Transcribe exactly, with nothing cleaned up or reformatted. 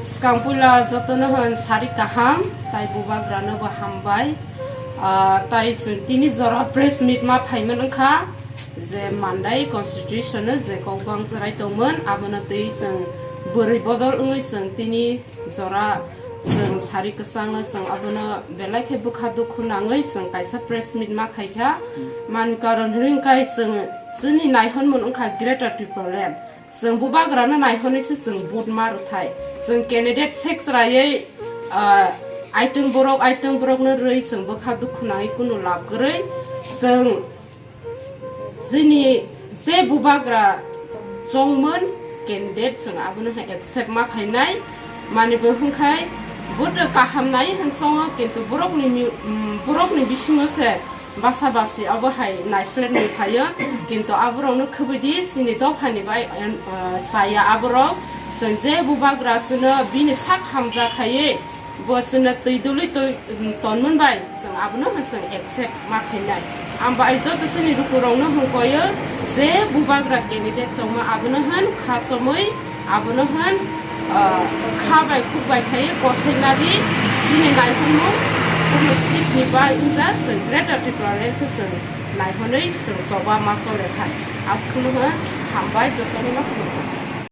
Swkang puila jotono hwn sari kaham, tai bubagrano bo hambai. Ah, tai chwng tini jora press meet ma phaiman wngkha je Mandai constitution je kok bang jerai tongmon, abono twi chwng bwrwi bodol wngwi chwng tini jora chwng sari kwchango chwng abono belai khe bwkha dukhu nangwi chwng kaisa press meet ma khaikha. Man karon hwnwi khai chwng chini naihwnmung wngkha Greater Tipraland. Chwng bubagrano naihonwi se chwng vote ma rwthai. Chwng candidate sek chwraiwi, ah, aitwng borok, aitwng borokno rwi chwng bwkha dukhu nangwi kunu lab kwrwi. Chwng chini je bubagra chongmon candidate chwng abono hai accept ma khainai. Mani bo hwnkhai vote kaham nai hwn songo, kintu borokni mi-, mm, borokni bisingo se basa basi abo hai naisler ni phaio, kintu aborokno khwbidi chini dophani bai, em, ah, chaya aborok. Chwng je bubagra chwngno bini sak hamja khaiwi bo chwngno twi dului twi, em, tonmon bai chwng abono chwng accept ma khainai. Ang bai joto chini lukurokno hwnkoyo je bubagra candidate chongma abono hwn kha chomwi Abono hwn, ah, kha bai khuk bai khai kosai nadi, chini naihwnmung, kuno seat ni bai wngya, chwng Greater Tipraland se chwng naihwnwi chwng choba ma chole thai. Aswkno hwn, hambai jotono no khulumkha.